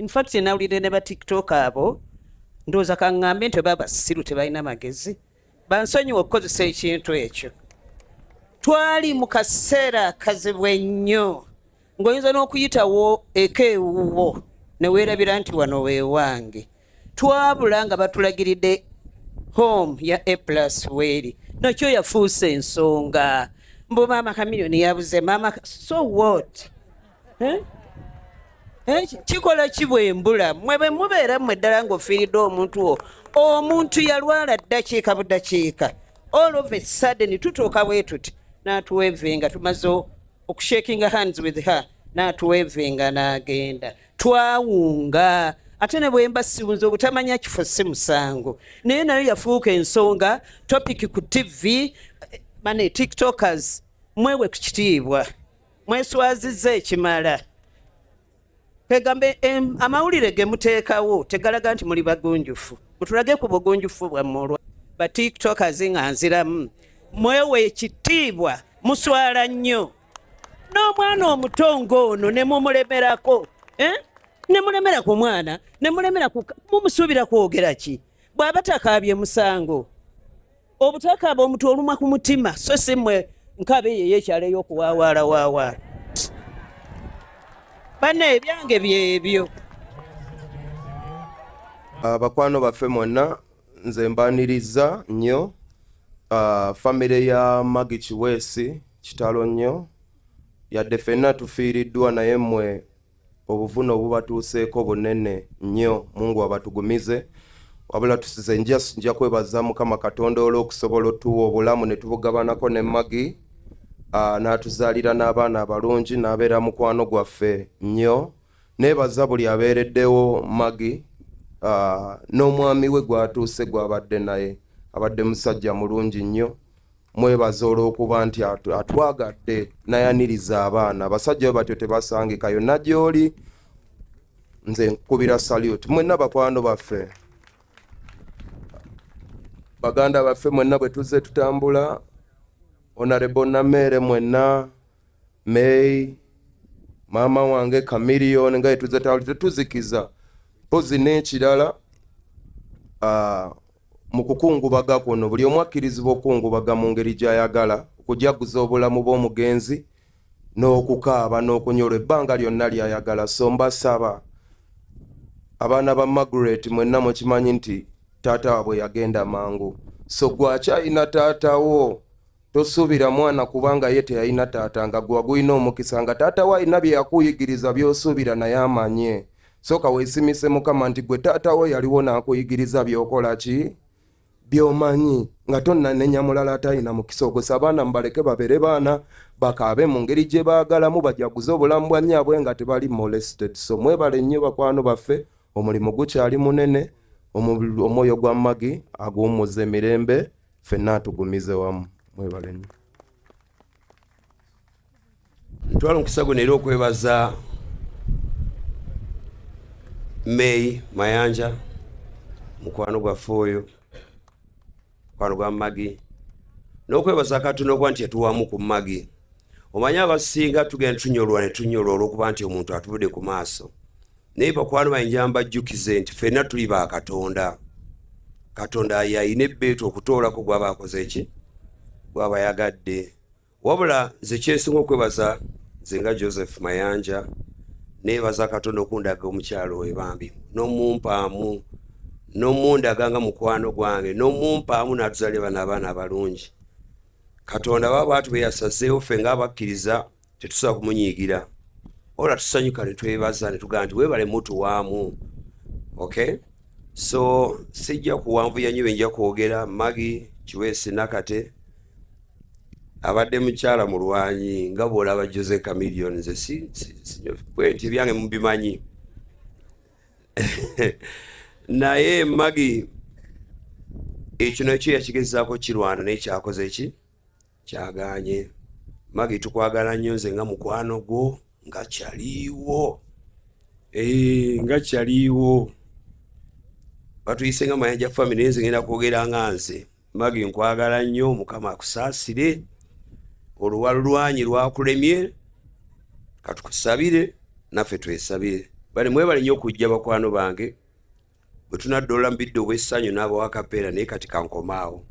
In fact, nawulidde ne ba TikTok abo, ndowooza kaŋŋambe nti oba basiru, tebalina magezi. Bansonyiwa okukozesa ekintu ekyo. Twali mu kaseera kazibu ennyo, ng'oyinza n'okuyitawo eka ewuwo ne weerabira nti wano weewange. Twabula nga batulagiridde home ya A Plus weeri, nakyo yafuuse ensonga mbu maama Chameleone yabuze maama. So what, eh? Eh, kikola ki bwembula? Mmwe bwe mubeera mmwe ddala ng'ofiiriddwa omuntu wo, omuntu yalwala ddakiika budakiika, all of a sudden tutuuka bwe tuti n'atuwevinga, tumaze okushakinga hands with her, n'atuwevinga n'agenda. Twawunga ate ne bwemba siwunza, obutamanya kifo si musango, naye nayo yafuuka ensonga, topic ku TV. Bane TikTokers, mwewe ku kitiibwa, mweswazizza ekimala. Kwegambe amawulire ge muteekawo tegalaga nti muli bagunjufu. Mutulage ku bugunjufu bwammwe. Olwa ba TikTokers nga nziramu, mwewe ekitiibwa, muswala nnyo. N'omwana omuto ng'ono ne mumulemerako, eh? Ne mulemera ku mwana, ne mulemera ku mumusuubira kwogera ki bw'aba takaabye musango? Obutakaaba omuntu olumwa ku mutima, so si mmwe nkaaba eyo ey'ekyalo ey'okuwaawaala waawaala. Banna, ebyange byebyo. Abakwano baffe mwenna, nze mbaniriza nnyo. Famire ya Maggie Kiweesi, kitalo nnyo. Yadde ffenna tufiiriddwa, naye mmwe obuvune obubatuuseeko bunene nnyo. Mungu abatugumize. Wabula tusize nja kwebaza Mukama Katonda olw'okusobola otuwa obulamu ne tubugabanako ne Maggie, n'atuzaalira n'abaana abalungi, n'abeera mukwano gwaffe nnyo. Neebaza buli abeereddewo Maggie, n'omwami we gw'atuuse gw'abadde naye, abadde musajja mulungi nnyo. Mwebaza olw'okuba nti atwagadde n'ayaniriza abaana. Abasajja bwe batyo tebasangika yonna gy'oli. Nze nkubira salute mwenna bakwano baffe, baganda baffe mwenna bwe tuzze tutambula, Honorable Nameere, mwenna, May, maama wange Chameleone, nga yetuzze tetuzikiza. Mpozi n'ekirala, mu kukungubaga kuno buli omu akkirizibwa okukungubaga mu ngeri gy'ayagala, okujaguza obulamu bw'omugenzi n'okukaaba n'okunyolwa ebbanga lyonna ly'ayagala. So mbasaba, abaana ba Margaret mwenna, mukimanyi nti taata waabwe yagenda mangu. So gwakyalina taata wo, tosuubira mwana kubanga ye teyalina taata nga gwe wagulina omukisa nga taata we alina bye yakuyigiriza by'osuubira naye amanye. Sooka weesimise Mukama nti gwe taata wo yaliwo n'akuyigiriza by'okola ki by'omanyi, nga tonnanenya mulala atalina mukisa ogwo. So abaana mubaleke babeere baana, bakaabe mu ngeri gye baagalamu, bajaguze obulamu bwa nnyaabwe nga tebali molested. So mwebale nnyo, bakwano baffe. Omulimu gukyali munene. Omwoyo gwa Maggie aguwummuza emirembe, ffenna atugumize wamu. Mwebale nnyo. Ntwala omukisa guno era okwebaza May Mayanja, mukwano gwaffe oyo, mukwano gwa Maggie, n'okwebaza Katonda okuba nti yatuwamu ku Maggie. Omanyi abasinga tugenda tunyolwa ne tunyolwa olw'okuba nti omuntu atuvudde ku maaso, naye bakwano bange, mbajjukize nti ffenna tuli ba Katonda. Katonda yayina ebbeetu okutoolako gwaba akoze ki gwaba yagadde. Wabula nze kyensinga okwebaza, nze nga Joseph Mayanja, neebaza Katonda okundaga omukyalo oyo bambi, n'omumpaamu, n'omundaga nga mukwano gwange, n'omumpaamu n'atuzalira bano abaana abalungi. Katonda baba bwatu bwe yasazeewo, ffe ng'abakkiriza tetusobola kumunyiigira, wabula tusanyuka ne twebaza ne tugamba nti weebale mutuwaamu. Okay, so sijja kuwanvuya nnyo bye nja kwogera. Maggie Kiweesi Nakate abadde mukyala mulwanyi nga bw'olaba Jose Chameleone. Nze bwe nti ebyange mubimanyi, naye Maggie ekyo nakyo yakigezaako kirwana, naye kyakoze ki kyaganye. Maggie, tukwagala nnyo. Nze nga mukwano gwo nga kyaliiwo, nga kyaliiwo, batuyise nga Mayanja family, naye nze ngenda kwogera nga nze Maggie. Nkwagala nnyo. Mukama akusaasire. Oluwalo lwanyi lwakulemye, katukusabire naffe twesabire. Bali mwebale nnyo okujja bakwano bange. Bwe tunaddola mu bidde obw'essanyu n'abawa akapeera, naye kati kankomaawo.